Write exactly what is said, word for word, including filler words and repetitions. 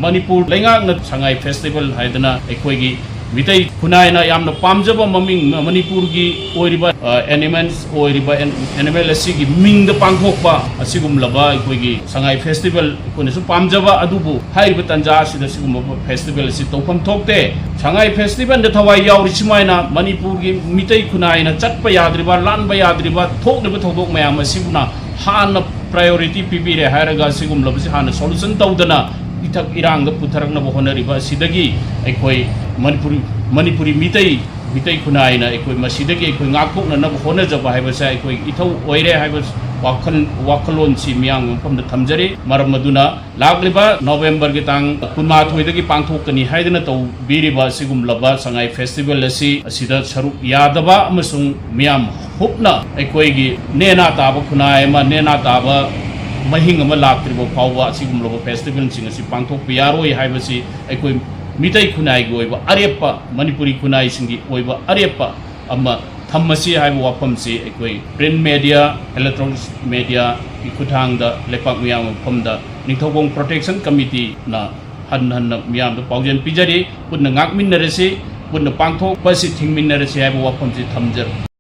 ꯃꯅꯤꯄꯨꯔ ꯂꯩꯉꯥꯛꯅ ꯁꯉꯥꯏ ꯐꯦꯁꯇꯤꯚꯦꯜ ꯍꯥꯏꯗꯅ ꯑꯩꯈꯣꯏꯒꯤ ꯃꯤꯇꯩ ꯈꯨꯟꯅꯥꯏꯅ ꯌꯥꯝꯅ ꯄꯥꯝꯖꯕ ꯃꯃꯤꯡ, ꯃꯅꯤꯄꯨꯔꯒꯤ ꯑꯣꯏꯔꯤꯕ ꯑꯦꯅꯤꯃꯦꯜꯁ ꯑꯣꯏꯔꯤꯕ ꯑꯦꯅꯤꯃꯦꯜ ꯑꯁꯤꯒꯤ ꯃꯤꯡꯗ ꯄꯥꯡꯊꯣꯛꯄ ꯑꯁꯤꯒꯨꯝꯂꯕ ꯑꯩꯈꯣꯏꯒꯤ ꯁꯉꯥꯏ ꯐꯦꯁꯇꯤꯚꯦꯜ ꯑꯩꯈꯣꯏꯅꯁꯨ ꯄꯥꯝꯖꯕ ꯑꯗꯨꯕꯨ ꯍꯥꯏꯔꯤꯕ ꯇꯥꯟꯖꯥ ꯑꯁꯤꯗ ꯁꯤꯒꯨꯝꯕ ꯐꯦꯁꯇꯤꯚꯦꯜ ꯑꯁꯤ ꯇꯧꯐꯝ ꯊꯣꯛꯇꯦ꯫ ꯁꯉꯥꯏ ꯐꯦꯁꯇꯤꯚꯦꯜꯗ ꯊꯋꯥꯏ ꯌꯥꯎꯔꯤ ꯁꯨꯃꯥꯏꯅ ꯃꯅꯤꯄꯨꯔꯒꯤ ꯃꯤꯇꯩ ꯈꯨꯟꯅꯥꯏꯅ ꯆꯠꯄ ꯌꯥꯗ꯭ꯔꯤꯕ, ꯂꯥꯟꯕ ꯌꯥꯗ꯭ꯔꯤꯕ, ꯊꯣꯛꯂꯤꯕ ꯊꯧꯗꯣꯛ ꯃꯌꯥꯝ ꯑꯁꯤꯕꯨꯅ ꯍꯥꯟꯅ ꯄ꯭ꯔꯥꯏꯌꯣꯔꯤꯇꯤ ꯄꯤꯕꯤꯔꯦ ꯍꯥꯏꯔꯒ ꯁꯤꯒꯨꯝꯂꯕꯁꯤ ꯍꯥꯟꯅ ꯁꯣꯂꯨꯁꯟ ꯇꯧꯗꯅ ꯏꯊꯛ ꯏꯔꯥꯡꯗ ꯄꯨꯊꯔꯛꯅꯕ ꯍꯣꯠꯅꯔꯤꯕ ꯑꯁꯤꯗꯒꯤ ꯑꯩꯈꯣꯏ ꯃꯅꯤꯄꯨꯔꯤ, ꯃꯅꯤꯄꯨꯔꯤ ꯃꯤꯇꯩ, ꯃꯤꯇꯩ ꯈꯨꯟꯅꯥꯏꯅ ꯑꯩꯈꯣꯏ ꯃꯁꯤꯗꯒꯤ ꯑꯩꯈꯣꯏ ꯉꯥꯛꯊꯣꯛꯅꯅꯕ ꯍꯣꯠꯅꯖꯕ ꯍꯥꯏꯕꯁꯦ ꯑꯩꯈꯣꯏ ꯏꯊꯧ ꯑꯣꯏꯔꯦ ꯍꯥꯏꯕ ꯋꯥꯈꯜ, ꯋꯥꯈꯜꯂꯣꯟꯁꯤ ꯃꯤꯌꯥꯝꯒꯤ ꯃꯐꯝꯗ ꯊꯝꯖꯔꯤ꯫ ꯃꯔꯝ ꯑꯗꯨꯅ ꯂꯥꯛꯂꯤꯕ ꯅꯣꯕꯦꯝꯕꯔꯒꯤ ꯇꯥꯡ ꯀꯨꯟꯃꯥꯊꯣꯏꯗꯒꯤ ꯄꯥꯡꯊꯣꯛꯀꯅꯤ ꯍꯥꯏꯗꯅ ꯇꯧꯕꯤꯔꯤꯕ ꯑꯁꯤꯒꯨꯝꯂꯕ ꯁꯉꯥꯏ ꯐꯦꯁꯇꯤꯚꯦꯜ ꯑꯁꯤ ꯑꯁꯤꯗ ꯁꯔꯨꯛ ꯌꯥꯗꯕ ꯑꯃꯁꯨꯡ ꯃꯤꯌꯥꯝ ꯍꯨꯞꯅ ꯑꯩꯈꯣꯏꯒꯤ ꯅꯦꯅꯥ ꯇꯥꯕ ꯈꯨꯟꯅꯥꯏ ꯑꯃ, ꯅꯦꯅꯥ ꯇꯥꯕ ꯃꯍꯤꯡ ꯑꯃ ꯂꯥꯛꯇ꯭ꯔꯤꯕ ꯐꯥꯎꯕ ꯑꯁꯤꯒꯨꯝꯂꯕ ꯐꯦꯁꯇꯤꯚꯦꯜꯁꯤꯡ ꯑꯁꯤ ꯄꯥꯡꯊꯣꯛꯄ ꯌꯥꯔꯣꯏ ꯍꯥꯏꯕꯁꯤ ꯑꯩꯈꯣꯏ ꯃꯤꯇꯩ ꯈꯨꯟꯅꯥꯏꯒꯤ ꯑꯣꯏꯕ ꯑꯔꯦꯞꯄ, ꯃꯅꯤꯄꯨꯔꯤ ꯈꯨꯟꯅꯥꯏꯁꯤꯡꯒꯤ ꯑꯣꯏꯕ ꯑꯔꯦꯞꯄ ꯑꯃ ꯊꯝꯃꯁꯤ ꯍꯥꯏꯕ ꯋꯥꯐꯝꯁꯤ ꯑꯩꯈꯣꯏ ꯄ꯭ꯔꯤꯟ ꯃꯦꯗꯤꯌꯥ, ꯏꯂꯦꯛꯇ꯭ꯔꯣꯅꯤꯛꯁ ꯃꯦꯗꯤꯌꯥꯒꯤ ꯈꯨꯠꯊꯥꯡꯗ ꯂꯩꯄꯥꯛ ꯃꯤꯌꯥꯝꯒꯤ ꯃꯐꯝꯗ ꯅꯤꯡꯊꯧꯈꯣꯡ ꯄ꯭ꯔꯣꯇꯦꯛꯁꯟ ꯀꯃꯤꯇꯤꯅ ꯍꯟ ꯍꯟꯅ ꯃꯤꯌꯥꯝꯗ ꯄꯥꯎꯖꯦꯜ ꯄꯤꯖꯔꯤ꯫ ꯄꯨꯟꯅ ꯉꯥꯛꯃꯤꯟꯅꯔꯁꯤ, ꯄꯨꯟꯅ ꯄꯥꯡꯊꯣꯛꯄ ꯑꯁꯤ ꯊꯤꯡꯃꯤꯟꯅꯔꯁꯤ ꯍꯥꯏꯕ ꯋꯥꯐꯝꯁꯤ ꯊꯝꯖꯔꯤ꯫